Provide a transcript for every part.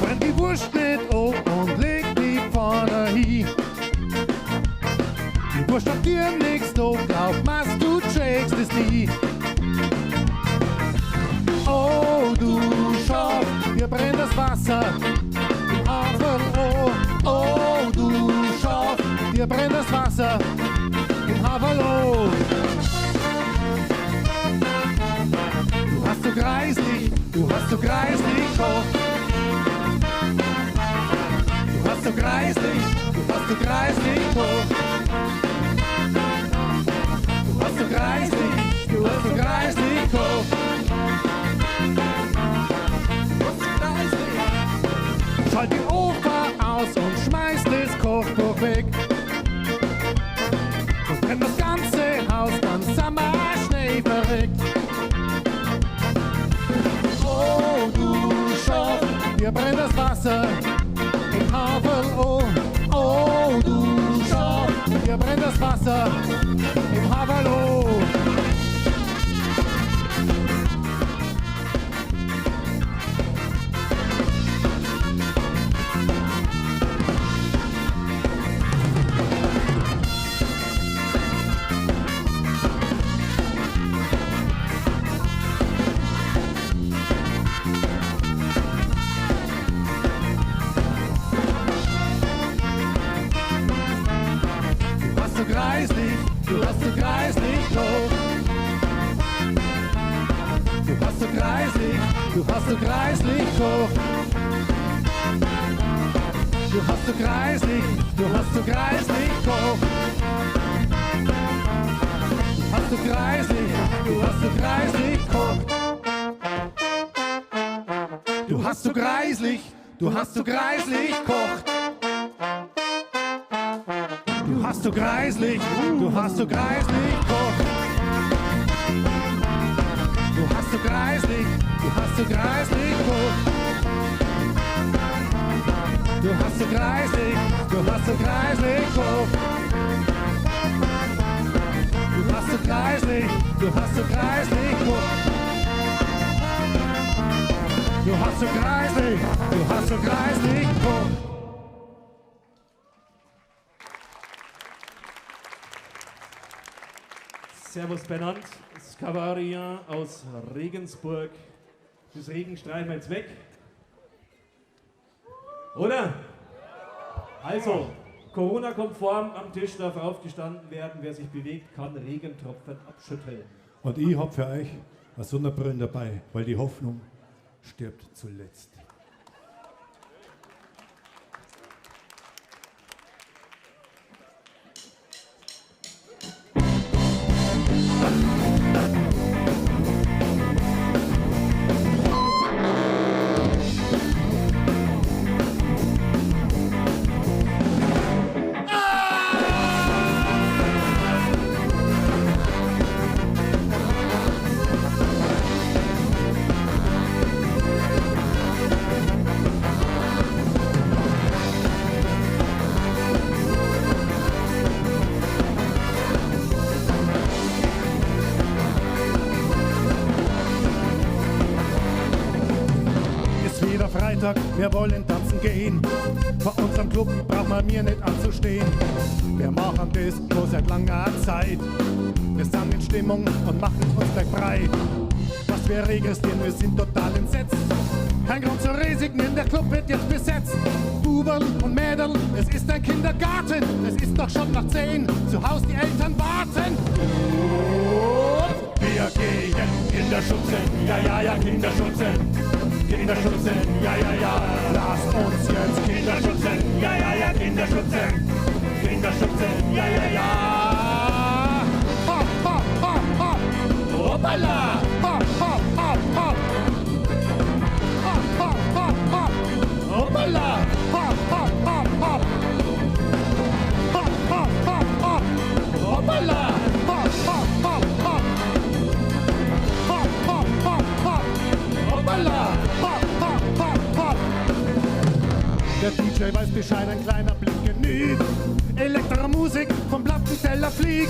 Brenn die Wurst nicht an und leg die Pfanne hin. Die Wurst hat dir nix da, glaub mir's, du checkst es nie. Oh, du Schaf, dir brennt das Wasser im Haferl an. Oh, du Schaf, dir brennt das Wasser im Haferl an. Du hast so greislich, du hast so greislich gekocht. Du hast so greislich, du hast so greislich gekocht. Du hast so greislich, du hast so greislich gekocht. Du hast so greislich. Schalt den Ofen aus und schmeiß das Kochbuch weg. Und brennt das ganze Haus, dann sind wir schnell verreckt. Oh, du Schaf, dir brennt das Wasser im Haferl an. Oh, du Schaf, dir brennt das Wasser im Haferl an. Du hast so greislich, du hast so greislich gekocht. Du hast so greislich, du hast so greislich gekocht. Du hast so greislich, du hast so greislich gekocht. Du hast so greislich, du hast so greislich gekocht. Du hast so greislich, du hast so greislich gekocht. Du hast so greislich, du hast so greislich gekocht. Du hast so greislich, du hast so greislich gekocht. Du hast so greislich, du hast so greislich gekocht. Du hast so greislich, du hast so greislich gekocht. Du hast so greislich, du hast so greislich gekocht. Servus beinand, Skavaria aus Regensburg. Das Regen streichen wir jetzt weg. Oder? Also, Corona-konform am Tisch darf aufgestanden werden. Wer sich bewegt, kann Regentropfen abschütteln. Und ich hab für euch eine Sonnenbrille dabei, weil die Hoffnung stirbt zuletzt. Ist wieder Freitag, wir wollen tanzen gehen. Vor unserem Club braucht man mir nicht anzustehen. Wir machen das schon seit langer Zeit. Wir sind in Stimmung und machen uns gleich breit. Was wir registrieren, wir sind total entsetzt. Kein Grund zu resignieren, der Club wird jetzt besetzt. Buberl und Mädel, es ist ein Kindergarten. Es ist doch schon nach 10, zu Haus die Eltern warten. Und wir gehen Kinderschutze, ja, ja, ja, Kinderschutze. Kinderschutze, ja, ja, ja. Lasst uns jetzt Kinderschutze, ja, ja, ja, Kinderschutze. Kinderschutze, ja, ja, ja. Ha, ha, ha, ha. Hoppala. Ha, ha, ha, ha. Ha, ha, ha, ha. Hoppala. Ha, ha, ha, ha. Ha, ha, ha, ha. Hoppala. Ha, DJ weiß Bescheid, ein kleiner Blick genügt. Elektromusik vom Plattenteller fliegt.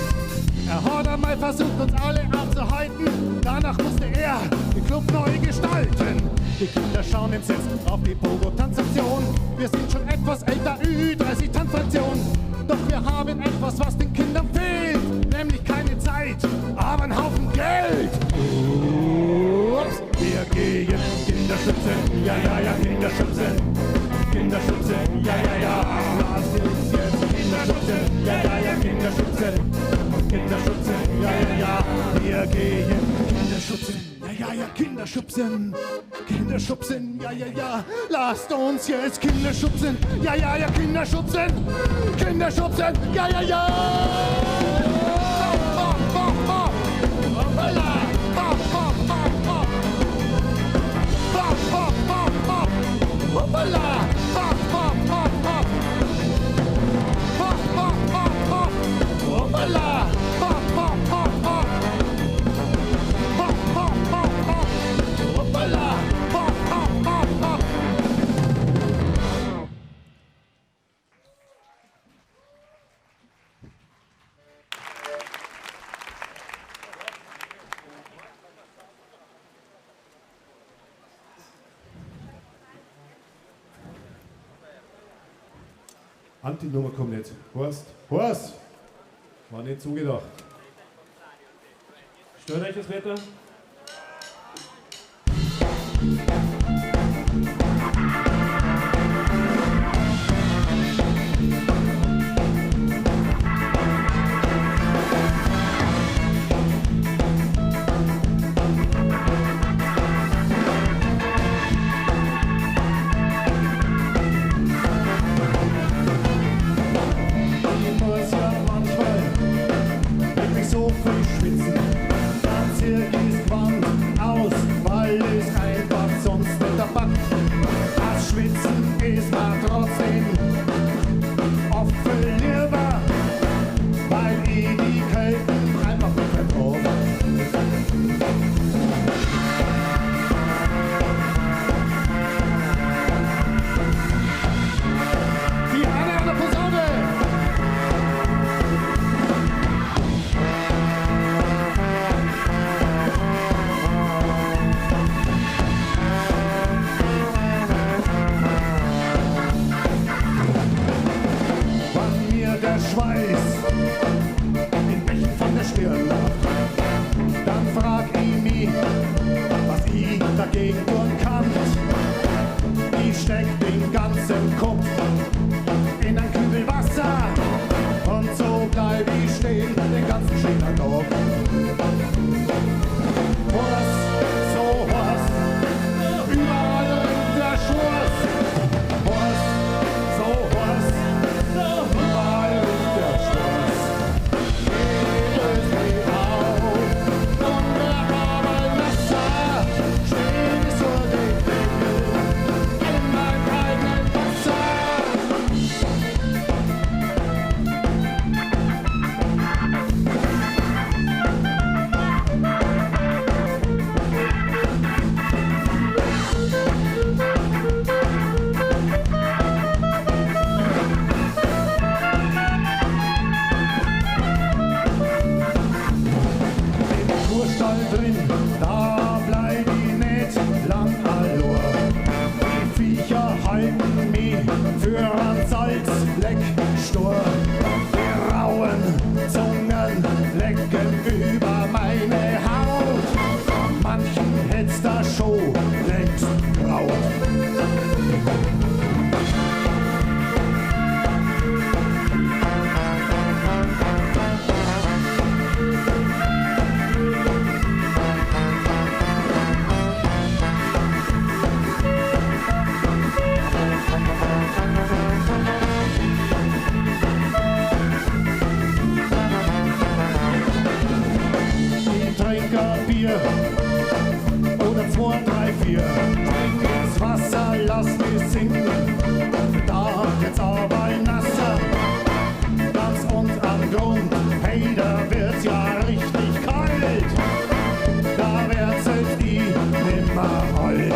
Er hat einmal versucht, uns alle abzuhalten. Danach musste er den Club neu gestalten. Die Kinder schauen entsetzt auf die Pogo-Tanzaktion. Wir sind schon etwas älter, Ü30-Tanzfraktion. Doch wir haben etwas, was den Kindern fehlt. Nämlich keine Zeit, aber einen Haufen Geld. Ups, wir gehen Kinder schützen, ja, ja, ja, Kinder schützen. Kinder schützen, ja, ja, ja. Lass uns jetzt Kinder schützen, ja, ja, ja, Kinder schützen. Kinder schützen, ja, ja, ja. Wir gehen Kinder schützen, ja, ja, ja, Kinder schubsen. Kinder schubsen, ja, ja, ja. Lasst uns jetzt Kinder schubsen, ja, ja, ja, Kinder schubsen. Kinder schubsen, ja, ja, ja. Ba, ba, ba. Hoppala. Ba, ba, ba, ba. Ba, ba, ba, ba. Hoppala. Ba, ba, ba, ba. Ba, ba, ba, ba. Hoppala. Ba, ba, ba, ba. Ba, ba, ba, ba. Hoppala. Ba, ba, ba, ba. Antinummer kommt nicht. Horst, Horst! War nicht zugedacht. Stört euch das Wetter? Ich muss ja manchmal wirklich so viel schwitzen. Dann zieh ich's Gewand aus, weil es einfach sonst nicht packt. Das Schwitzen ist mir trotzdem oft viel lieber, weil ich die Kälte einfach nicht vertrag. Die Anne an der Posaune! Wann mir der Schweiß in Bächen von der Stirn läuft, dann frag ich mich, was ich dagegen tun kann. Ich steck den ganzen Kopf in ein Kübel Wasser und so bleib ich stehen den ganzen schönen Tag. Horst, so Horst, überall rinnt der Schweiß. Horst, so Horst, überall rinnt der Schweiß. Jedes Dreh auf und der Arbeit nasser, steh bis zu den Deckel in meinem eigenen Wasser. Im Kurstall drin, da bleib ich nicht lang allein. Die Viecher halten mich für einen Salzleckstor. Die rauen Zungen lecken über meine Haut. Manchen hätt's da schon längst graut. Ich trink ein Bier oder 2, 3, 4. Spring ins Wasser, lass mich sinken. Da wird's aber nasser. Ganz unten am Grund, hey, da wird's ja richtig kalt. Da werd selbst ich nimmer alt.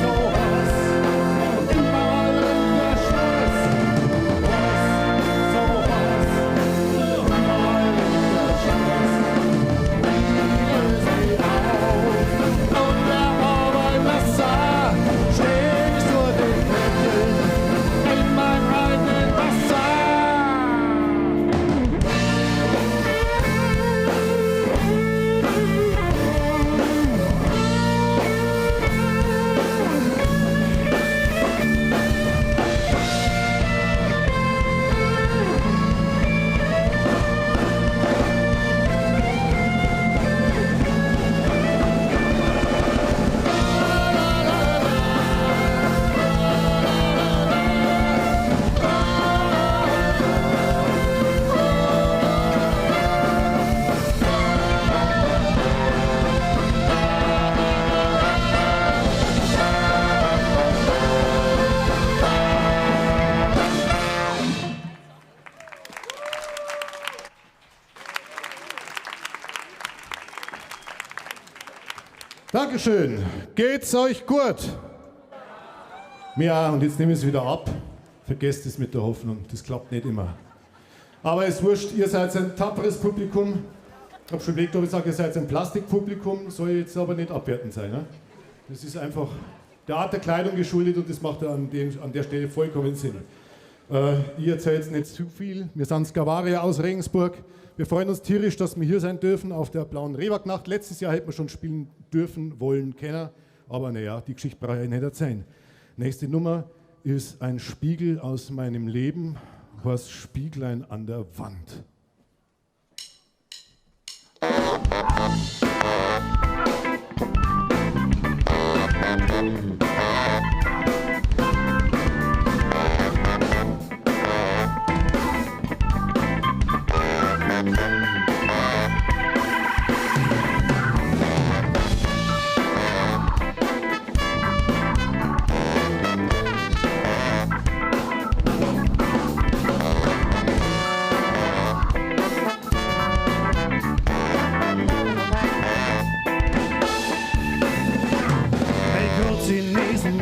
So was, Dankeschön. Geht's euch gut? Ja, und jetzt nehme ich es wieder ab. Vergesst es mit der Hoffnung, das klappt nicht immer. Aber es ist wurscht, ihr seid ein tapferes Publikum. Ich habe schon überlegt, ob ich sage, ihr seid ein Plastikpublikum, soll jetzt aber nicht abwertend sein. Ne? Das ist einfach der Art der Kleidung geschuldet und das macht an der Stelle vollkommen Sinn. Ich erzähle jetzt nicht zu viel. Wir sind Skavaria aus Regensburg. Wir freuen uns tierisch, dass wir hier sein dürfen auf der Blauen Rehbacknacht. Letztes Jahr hätten wir schon spielen dürfen, wollen, können. Aber naja, die Geschichte brauche ich nicht erzählen. Nächste Nummer ist ein Spiegel aus meinem Leben, heißt Spieglein an der Wand.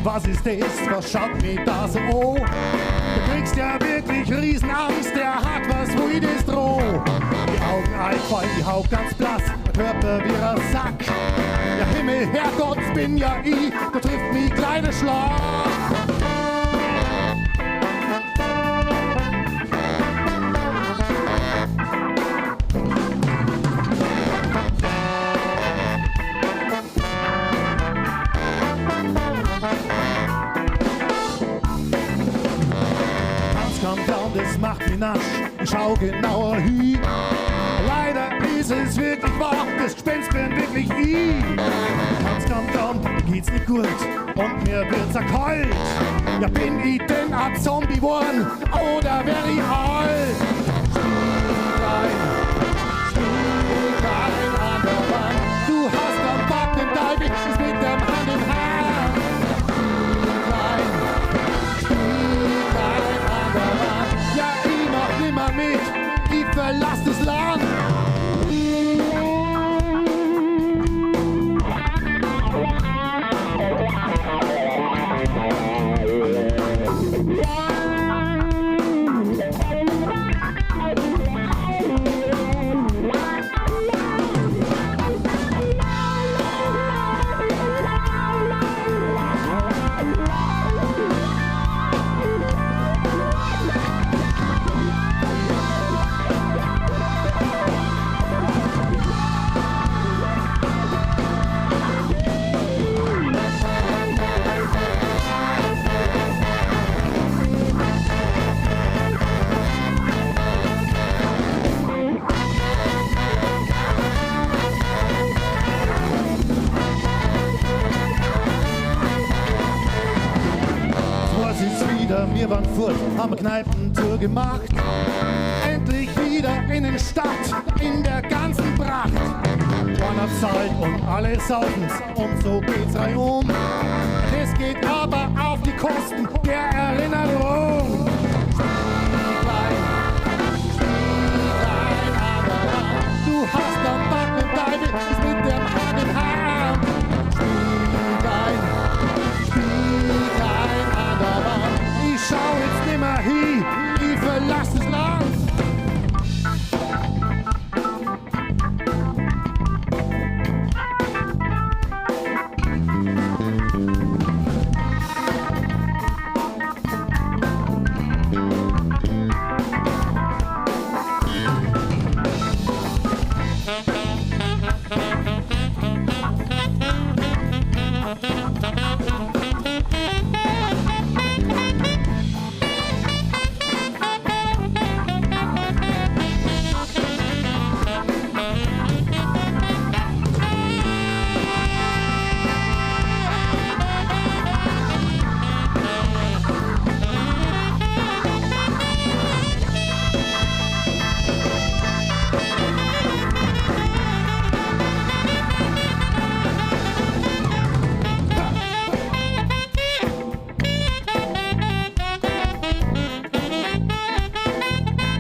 Was ist das? Was schaut mich da so an? Du kriegst ja wirklich Riesenangst, der hat was Wildes droh. Die Augen einfallen, die Haut ganz blass, der Körper wie ein Sack. Ja Himmel, Herrgott, bin ja ich, da trifft mich kleiner Schlag. Das macht mich nasch, ich schau genauer hin. Leider ist es wirklich wahr, das Gespenst bin wirklich ich. Ganz, ganz, ganz, mir geht's nicht gut und mir wird's ja kalt. Ja, bin ich denn ein Zombie geworden oder wär ich alt? Spieglein, Spieglein an der Wand, du hast am Back den Teufel, ist mit dem Hand in Hand. Spieglein, Spieglein an der Wand, ja, ich mach nimmer mit, ich verlass das Land. Wir waren fort, haben eine Kneipentour gemacht. Endlich wieder in den Stadt, in der ganzen Pracht. Einer zahlt und alle saufen's und so geht's reihum. Das geht aber auf die Kosten der Erinnerung. Spieglein, Spieglein an der Wand, du hast am Back mit Teufel, ist mit dem Hand in Hand. Spieglein, Spieglein an der Wand, ich schau jetzt nimmer hin, ich verlass das Land.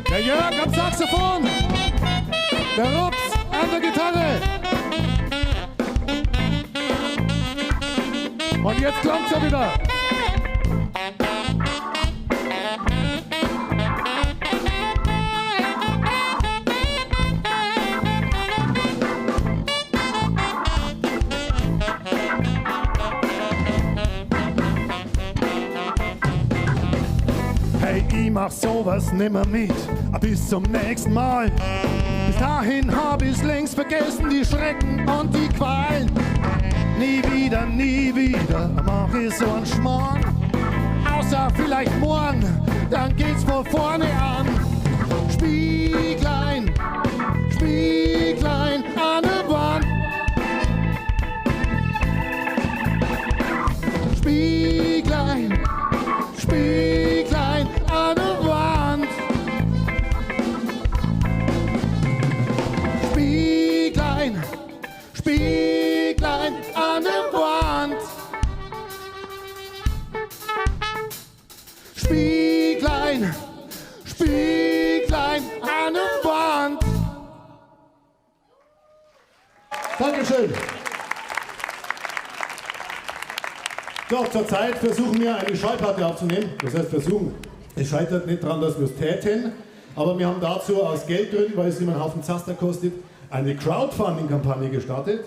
Der Jörg am Saxophon, der Rups an der Gitarre. Und jetzt klang's ja wieder. Hey, ich mach sowas nimmer mit. Bis zum nächsten Mal. Bis dahin hab ich's längst vergessen, die Schrecken und die Qualen. Nie wieder mach ich so einen Schmarrn. Außer vielleicht morgen, dann geht's von vorne an. Spieglein, Spieglein an der Wand. Spieglein, Spieglein an der Wand. Spieglein, Spieglein an der Wand. Spieglein, Spieglein an der Wand. Dankeschön. Doch, zurzeit versuchen wir eine Schallplatte aufzunehmen. Das heißt versuchen. Es scheitert nicht daran, dass wir es täten, aber wir haben dazu aus Geldgründen, weil es immer einen Haufen Zaster kostet, eine Crowdfunding-Kampagne gestartet.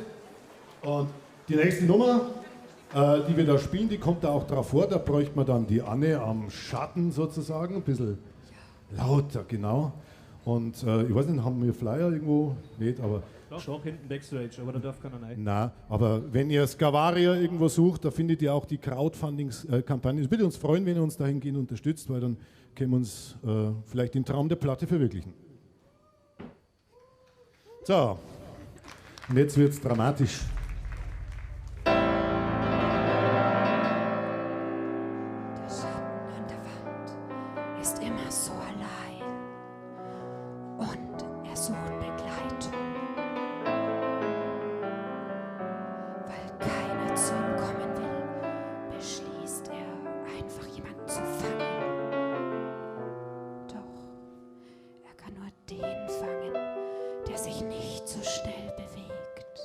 Und die nächste Nummer, die wir da spielen, die kommt da auch drauf vor. Da bräuchte man dann die Anne am Schatten sozusagen, ein bisschen lauter, genau. Und ich weiß nicht, haben wir Flyer irgendwo? Nicht, aber... Doch, doch, hinten Backstage, aber da darf keiner rein. Na, aber wenn ihr Skavaria irgendwo sucht, da findet ihr auch die Crowdfunding-Kampagne. Es würde uns freuen, wenn ihr uns dahingehend unterstützt, weil dann können wir uns vielleicht den Traum der Platte verwirklichen. So, und jetzt wird's dramatisch. Der Schatten an der Wand ist immer so allein und er sucht Begleitung. Weil keiner zu ihm kommen will, beschließt er, einfach jemanden zu fangen. Doch er kann nur den fangen, der sich nicht so schnell bewegt.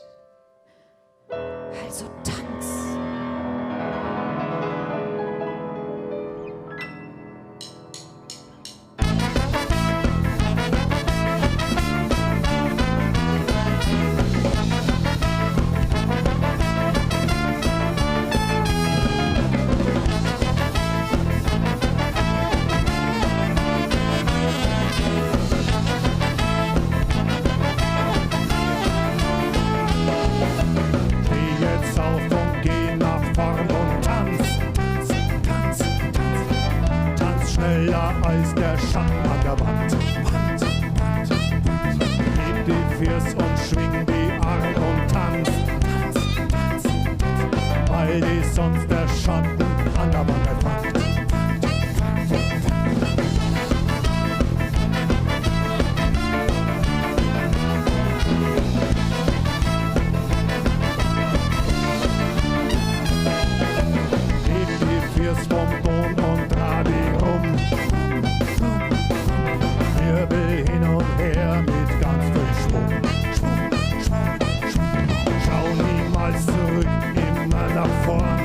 Also tanz! Steh jetzt auf und geh nach vorn und tanz, tanz, tanz, tanz, tanz schneller als der Schatten an der Wand, Wand, Wand, Wand. Heb die Füße und schwing die Arme und tanz, tanz, tanz, tanz, weil dich sonst der Schatten an der Wand erfängt. Heb die Füße vom Boden und dreh die rum. Wirbel hin und her mit ganz viel Schwung. Schwung, Schwung, Schwung. Schau niemals zurück, immer nach vorn.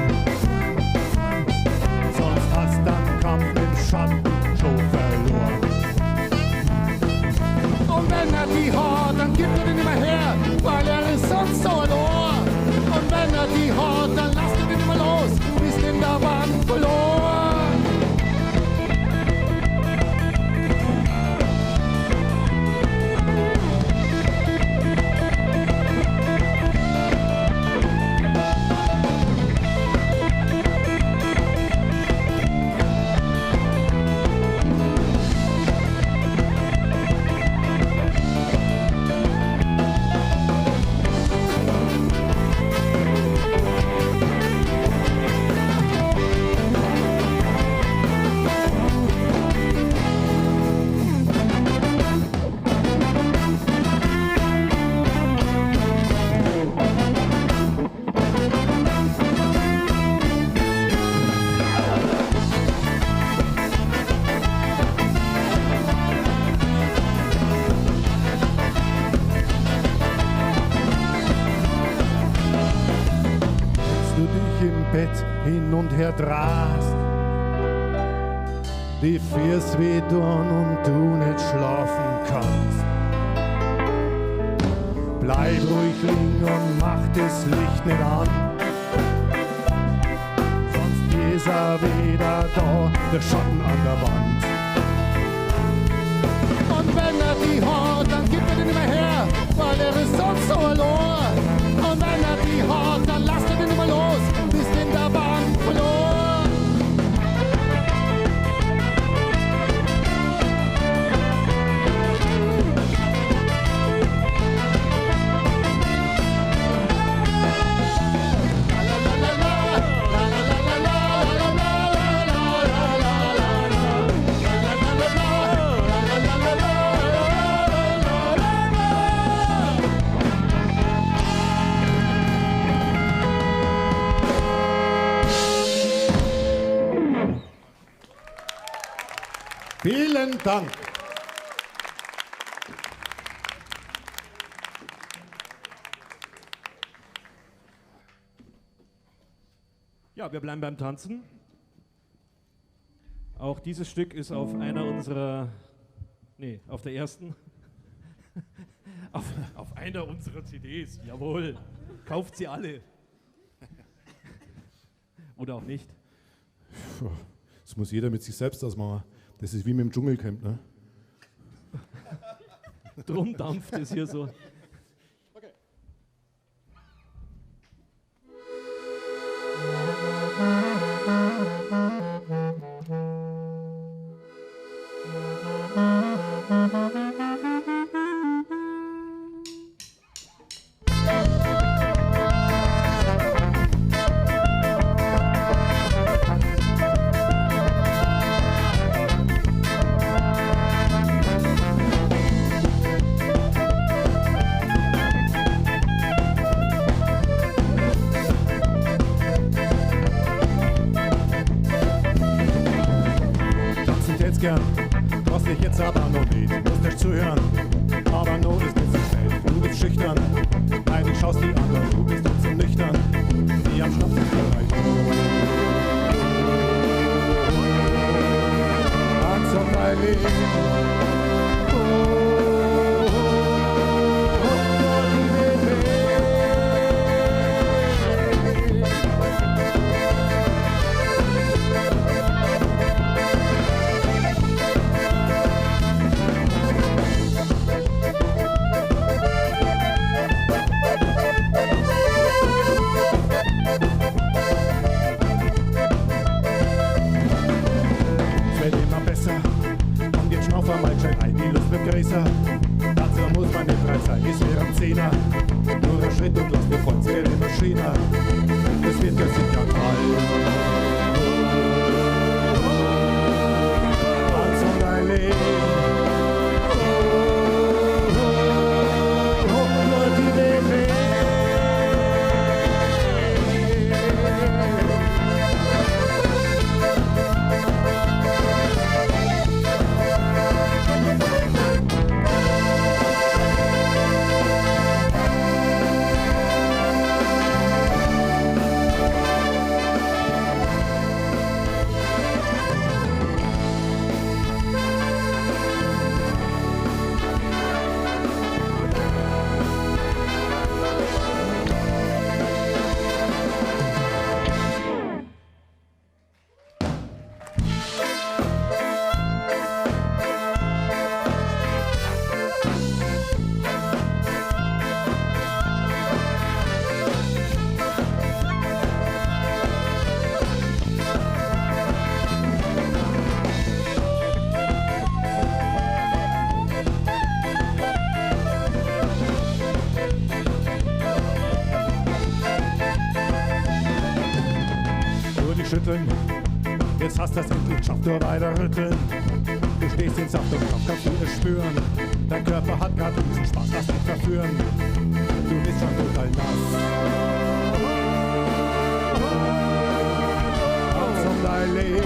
Bett hin und her drast, die Füße weh tun und du nicht schlafen kannst. Bleib ruhig liegen und mach das Licht nicht an, sonst ist er wieder da, der Schatten an der Wand. Und wenn er die hat, dann gibt er den immer her, weil er ist sonst so allein. Und wenn er die hat, dann lasst er den immer los, bis in der Wand verloren. Vielen Dank. Ja, wir bleiben beim Tanzen. Auch dieses Stück ist auf einer unserer, nee, auf der ersten, auf einer unserer CDs, jawohl, kauft sie alle. Oder auch nicht. Puh, das muss jeder mit sich selbst ausmachen. Das ist wie mit dem Dschungelcamp, ne? Drum dampft es hier so. Okay. Gern, brauchst dich jetzt aber noch nicht, musst nicht zuhören, aber no ist nicht so schnell. Du bist schüchtern, nein, ich schaust die anderen, du bist trotzdem nüchtern, die am Schnaps ist bereit. Tanz um dein Leben. Oh, oh, oh, die Lust wird größer, dazu muss man nicht bereit sein, ist mir am Zehner. Nur ein Schritt und lass dir freuen, es wird immer schöner, es wird ja sicher toll. Tanz um dein Leben. Oh, oh, oh, nur die WW. Schütteln. Jetzt hast du das endlich geschafft, nur weiter rütteln. Du stehst in Saft und Kraft, kannst du es spüren. Dein Körper hat grad diesen Spaß, lass dich verführen. Du bist schon total nass. Tanz um dein Leben.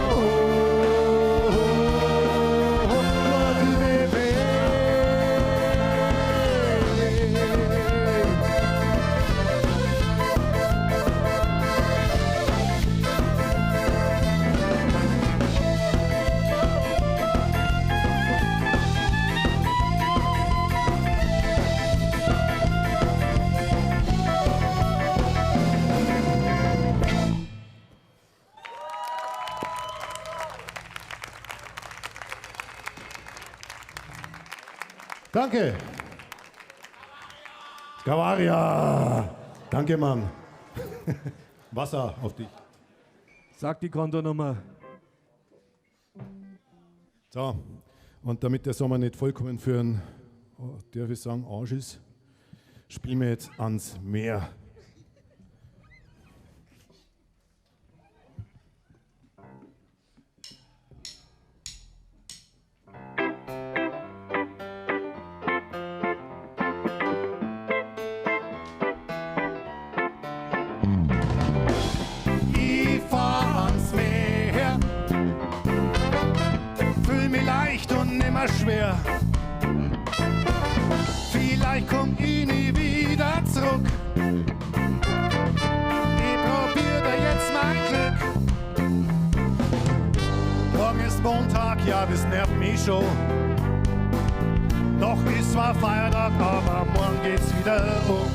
Oh, oh, oh, nur die WW. Danke. Gavaria. Danke, Mann. Wasser auf dich. Sag die Kontonummer. So, und damit der Sommer nicht vollkommen für einen, oh, darf ich sagen, Arsch ist, spielen wir jetzt ans Meer. Ich fahr ans Meer, fühl mich leicht und nimmer schwer. Vielleicht komm ich nie wieder zurück. Ich probier da jetzt mein Glück. Morgen ist Montag, ja, das nervt mich schon. Noch ist zwar Feiertag, aber morgen geht's wieder um.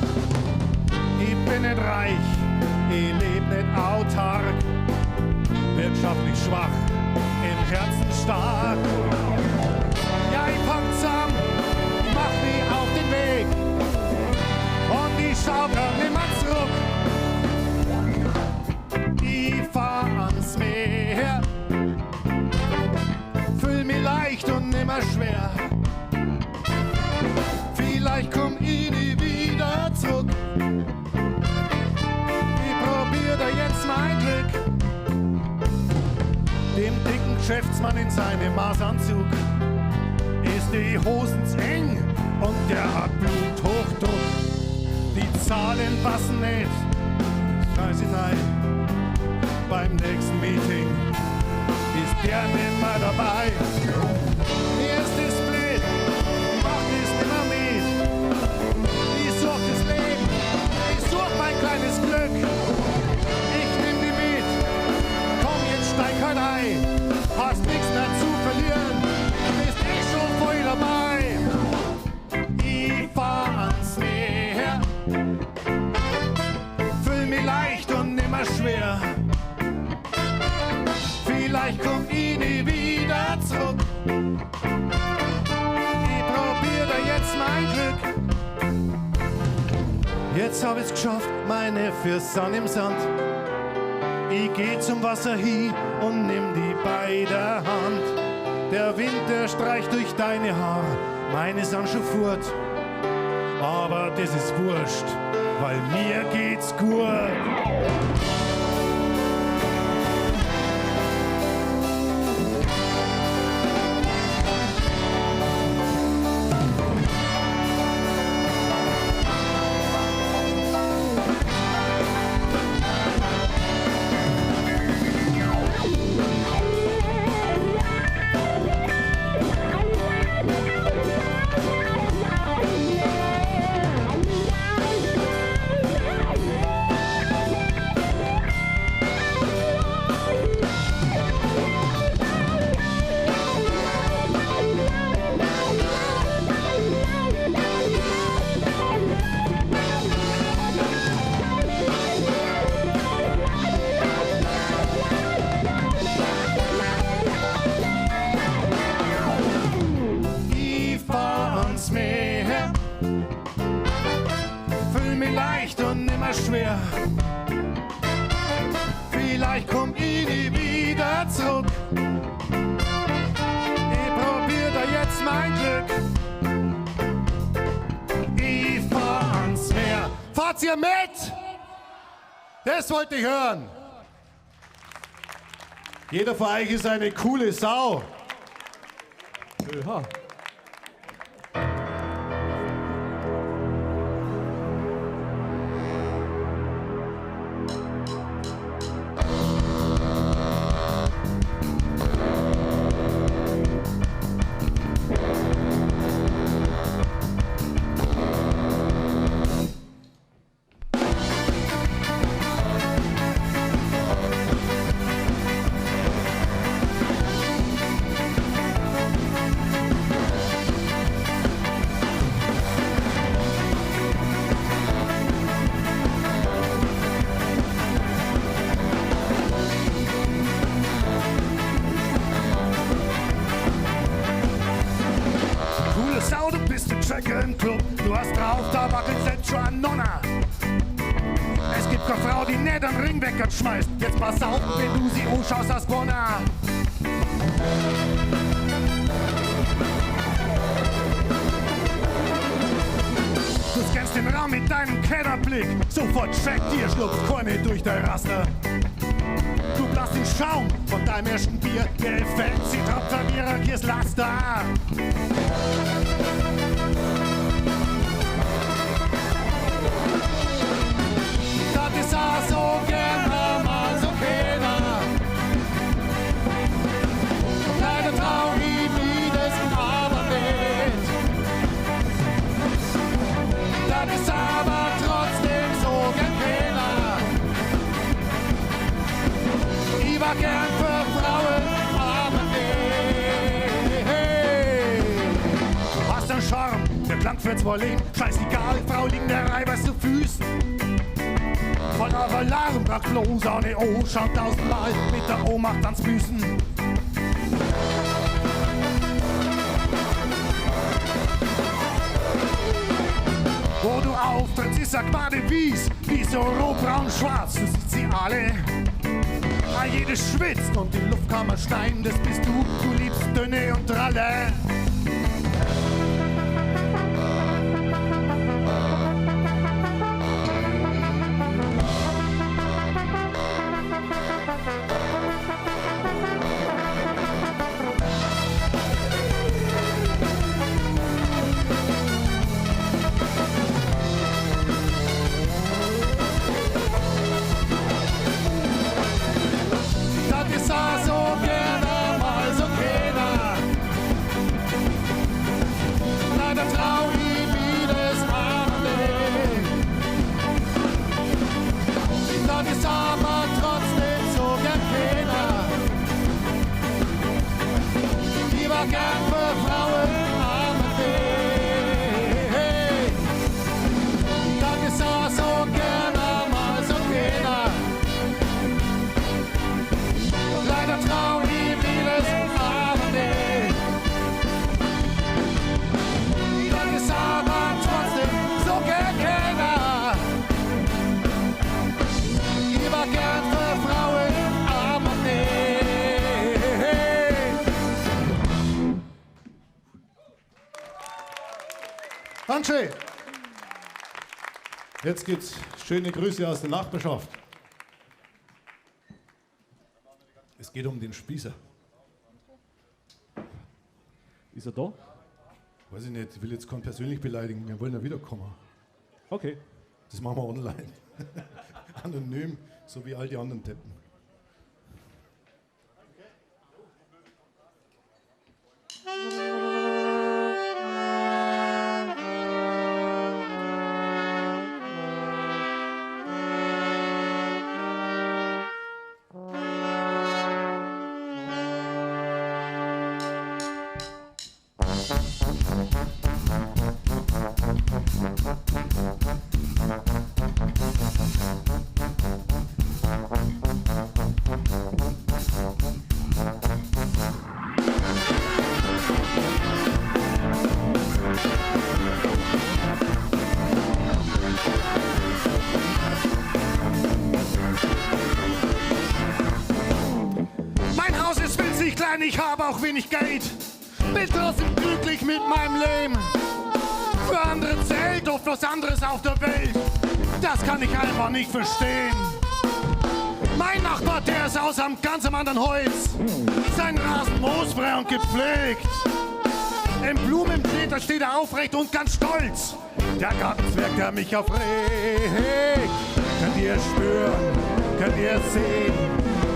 Ich bin nicht reich, ich leb nicht autark, wirtschaftlich schwach, im Herzen stark. Ja, ich pack zusammen, mach mich auf den Weg und ich schau gar nimmer zurück. Ich fahr ans Meer, fühl mich leicht und nimmer schwer. Vielleicht komm ich nie wieder zurück. Ich probier da jetzt mein Glück. Dem dicken Geschäftsmann in seinem Maßanzug ist die Hosen zu eng und der hat Bluthochdruck. Die Zahlen passen nicht, scheiße nein. Beim nächsten Meeting ist der nimmer dabei. Mir ist es blöd, mach es nimmer mit. Ich such das Leben, ich such mein kleines Glück. Ich nehm die mit, komm jetzt steig halt ein. Hast nix mehr zu verlieren, bist eh schon voll dabei. Ich fahr ans Meer, fühl mich leicht und nimmer schwer. Vielleicht komm ich nie wieder zurück. Ich probier da jetzt mein Glück. Jetzt hab ich's geschafft, meine Füße sind im Sand. Ich geh zum Wasser hin und nimm die bei der Hand. Der Wind, der streicht durch deine Haare, meine sind schon fort. Aber das ist wurscht, weil mir geht's gut. Ich fahr ans Meer, fühl mich leicht und nimmer schwer. Vielleicht komm ich nie wieder zurück. Ich probier da jetzt mein Glück. Ich fahr ans Meer. Fahrt ihr mit? Das wollte ich hören. Jeder von euch ist eine coole Sau. Ja. wackelt selbst schon ein Nonner. Es gibt keine Frau, die nicht am Ring weckert schmeißt. Jetzt pass auf, wenn du sie anschaust, hast gewonnen. Du scannst den Raum mit deinem Kennerblick. Sofort checkt dir, schlupft keine durch dein Raster. Du blasst den Schaum von deinem ersten Bier. Der Effekt, sie tropft an ihrer Laster. Das ist auch so gern mal so keiner. Leider trau ich mir das aber nicht. Das ist aber trotzdem so gern keiner. Ich war gern für Frauen, aber nicht. Du hast einen Charme, der Plank für zwei Leben. Scheißegal, Frau liegen der Reiber zu Füßen. Voller Alarm, braucht bloß eine O, schaut tausendmal mit der Ohnmacht ans Büßen. Wo du auftrittst, ist sag mal Wies, wie so rot, braun, schwarz, du siehst sie alle. Ah, jedes schwitzt und die Luft kann man schneiden, das bist du, du liebst Dünne und Dralle. Das ist auch so gerne mal so keiner. Leider trau ich mir das aber nicht. Das ist aber trotzdem so gern keiner. Lieber gern für Frauen, aber nicht. Das ist auch so gerne mal so keiner. Leider trau ich mir das aber nicht. Das ist aber trotzdem so gern keiner. Lieber gern für Frauen, aber nicht. Dankeschön. Jetzt gibt's schöne Grüße aus der Nachbarschaft. Es geht um den Spießer. Ist er da? Weiß ich nicht, ich will jetzt keinen persönlich beleidigen, wir wollen ja wiederkommen. Okay. Das machen wir online. Anonym, so wie all die anderen Deppen. Mein Haus ist winzig klein, ich habe auch wenig Geld. Bin trotzdem glücklich mit meinem Leben. Für andere zählt oft was anderes auf der Welt. Das kann ich einfach nicht verstehen. Mein Nachbar, der ist aus einem ganz anderen Holz. Sein Rasen moosfrei und gepflegt. Im Blumenbeet, da steht er aufrecht und ganz stolz. Der Gartenzwerg, der mich aufregt. Könnt ihr spüren, könnt ihr sehen.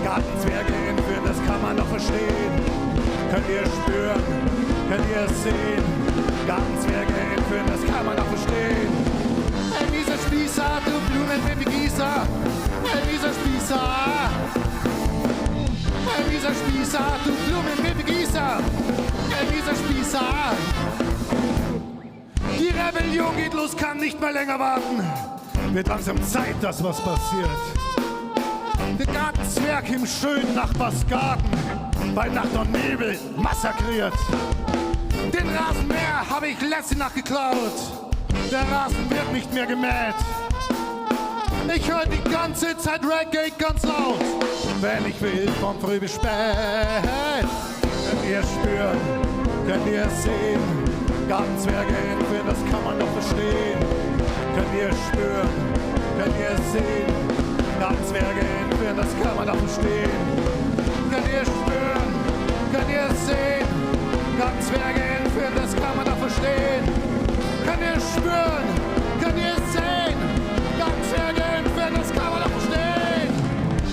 Gartenzwerge entführen, das kann man doch verstehen. Könnt ihr spüren, könnt ihr sehen. Gartenzwerge entführen, das kann man doch verstehen. Ein mieser Spießer, du Blumenbegießer. Ein mieser Spießer. Ein mieser Spießer, du Blumenbegießer. Ein mieser Spießer. Die Rebellion geht los, kann nicht mehr länger warten. Wird langsam Zeit, dass was passiert. Der Gartenzwerg im schönen Nachbarsgarten bei Nacht und Nebel massakriert. Den Rasenmäher habe ich letzte Nacht geklaut. Der Rasen wird nicht mehr gemäht. Ich höre die ganze Zeit Reggae ganz laut. Wenn ich will, von früh bis spät. Könnt ihr spüren, könnt ihr sehen. Gartenzwerge entführen, das kann man doch verstehen. Könnt ihr spüren, könnt ihr sehen. Gartenzwerge entführen, das kann man doch verstehen. Könnt ihr spüren, könnt ihr sehen. Gartenzwerge entführen, das kann man doch verstehen. Könnt ihr spüren, könnt ihr sehen. Gartenzwerge entführen, das kann man doch verstehen.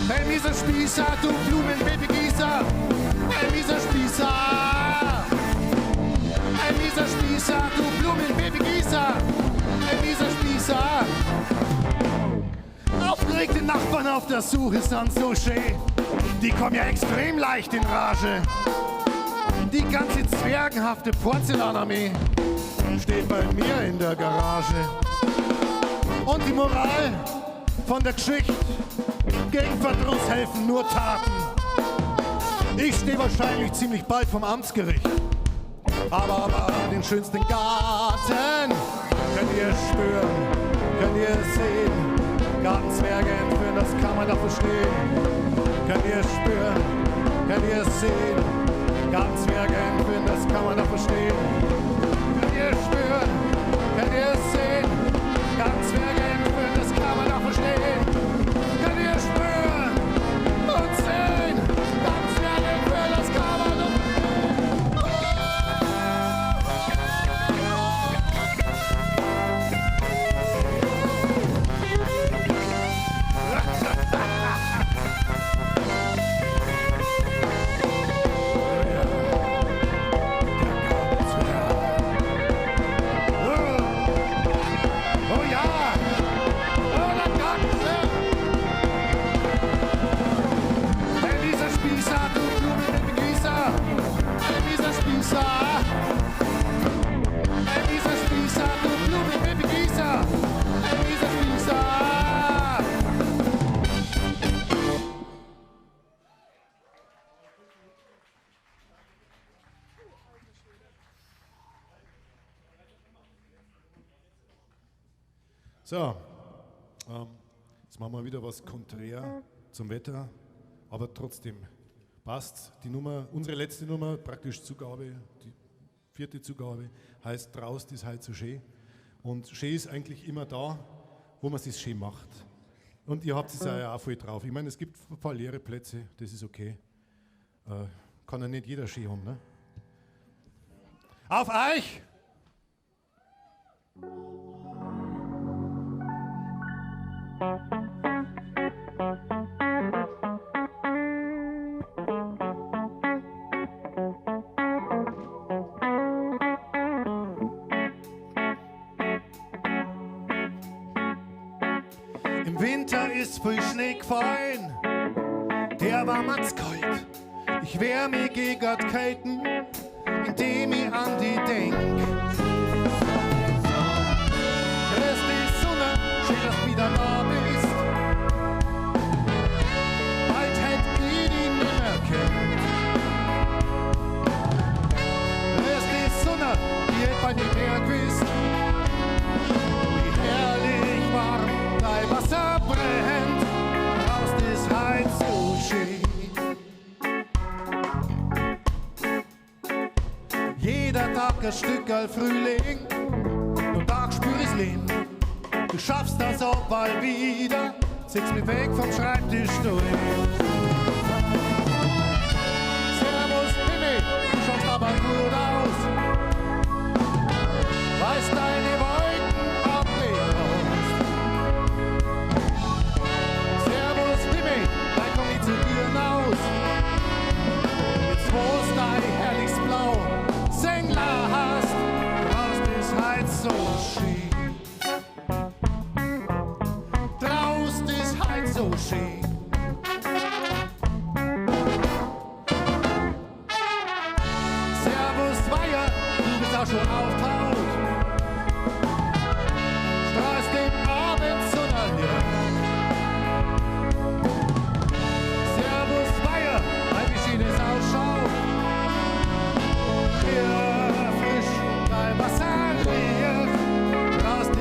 Hey, mieser Spießer, du Blumenbabygießer. Hey, mieser Spießer. Hey, mieser Spießer, du Blumenbabygießer. Hey, mieser Spießer. Aufgeregte Nachbarn auf der Suche sind so schön. Die kommen ja extrem leicht in Rage. Die ganze zwergenhafte Porzellanarmee steht bei mir in der Garage. Und die Moral von der Geschichte: Gegen Verdruss helfen nur Taten. Ich stehe wahrscheinlich ziemlich bald vom Amtsgericht. Aber den schönsten Garten könnt ihr spüren, könnt ihr sehen. Gartenzwerge entführen, das kann man doch verstehen. Könnt ihr spüren, könnt ihr sehen. Gartenzwerge entführen, das kann man doch verstehen. Könnt ihr spüren, könnt ihr sehen. Gartenzwerge entführen, das kann man doch verstehen. Könnt ihr spüren und sehen. Gartenzwerge entführen, das kann man doch Oh ja! Oh, der Gartenzwerg! Hey, mieser Spießer, du Blumenbegießer! Hey, mieser Spießer! Hey, mieser Spießer, du Blumenbegießer! Hey, mieser Spießer! So, jetzt machen wir wieder was konträr zum Wetter, aber trotzdem passt die Nummer, unsere letzte Nummer, praktisch Zugabe, die vierte Zugabe, heißt Draußen ist halt so schön. Und schön ist eigentlich immer da, wo man es schön macht. Und ihr habt es ja auch voll drauf. Ich meine, es gibt ein paar leere Plätze, das ist okay. Kann ja nicht jeder schön haben, ne? Auf euch! Im Winter ist viel Schnee gefallen, der war kalt. Ich wär mir gegen die Kälte, indem ich an die denk. Grüß die Sonne, schön, dass du wieder da bist. Bald hätt ich die nimmer kennt. Grüß die Sonne, die hätt bei nicht mehr gewusst. Wie herrlich warm dein Wasser brennt, draußen ist halt so schön. Jeder Tag ein Stückerl Frühling, nur Tag spür ich's Leben. Du schaffst das auch bald wieder, ziehst mich weg vom Schreibtisch durch. Servus Mimi, du schaust aber gut aus. Weißt deine Wolken abgelegt hast. Servus Mimi, dann komm ich zu dir hinaus. Jetzt wo's dein herrliches Blau sing hast, draußen ist halt so schön. Draußen ist halt so schön. Servus Weiher, du bist auch schon auftaut. Strahlst dem Abendsonnenlicht. Servus Weiher, weil wie schön es ausschaut. Hier frisch dein Wasser riecht, draußen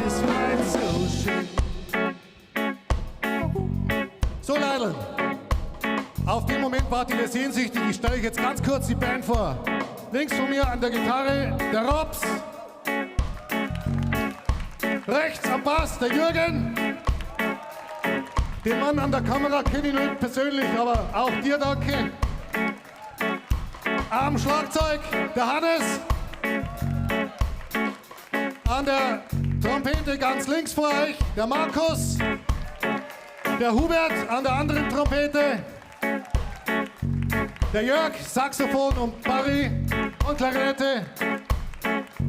Auf den Moment wartet ihr sehnsüchtig. Ich stelle euch jetzt ganz kurz die Band vor. Links von mir an der Gitarre der Robs. Rechts am Bass der Jürgen. Den Mann an der Kamera kenne ich nicht persönlich, aber auch dir danke. Am Schlagzeug der Hannes. An der Trompete ganz links vor euch der Markus. Der Hubert an der anderen Trompete. Der Jörg, Saxophon und Barry und Klarinette.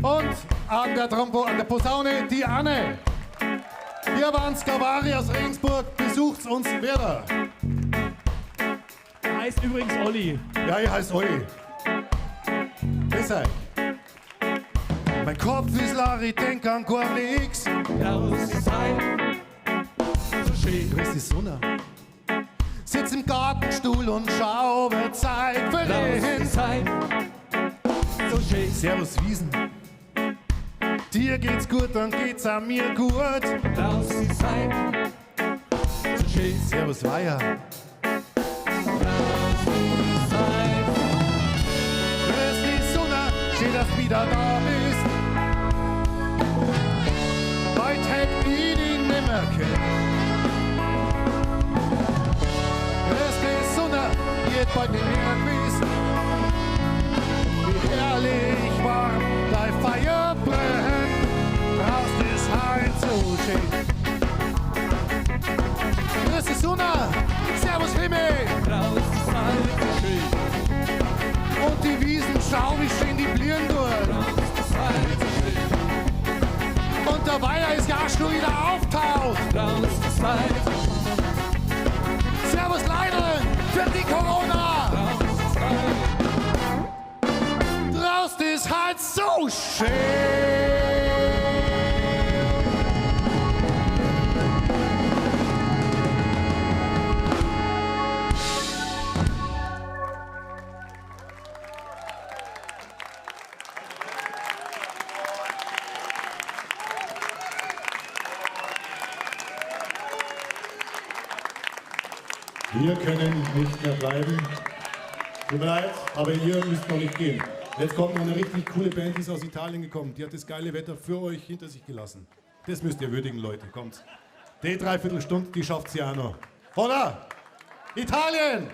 Und an der Posaune die Anne. Wir waren Skavari aus Regensburg. Besucht uns wieder. Er heißt übrigens Olli. Ja, ich heiße Olli. Grüß euch. Mein Kopf ist leer, ich denk an gar nix. Grüß dich, Sonne. Sitz im Gartenstuhl und schau, wird Zeit verrinnt. Servus Wiesen. Dir geht's gut, dann geht's auch mir gut. Servus Weiher. Grüß dich, Sonne, schön, dass du wieder da bist. Heut hätt ich dich nimmer kennt. Grüß dich, Sonne, wird bald nicht mehr gewesen. Wie herrlich warm dein Feuer brennt. Draußen ist heut so schön. Grüß dich, Sonne, Servus Himmel. Und die Wiesen, schau, wie schön die blühen dort. Und der Weiher ist ja schon wieder auftaucht. Servus Leidl, für die Corona. Draußen ist halt so schön. Wir können nicht mehr bleiben. Tut mir leid, aber ihr müsst noch nicht gehen. Jetzt kommt noch eine richtig coole Band, die ist aus Italien gekommen. Die hat das geile Wetter für euch hinter sich gelassen. Das müsst ihr würdigen, Leute. Kommt. Die Dreiviertelstunde, die schafft sie auch noch. Oder? Italien!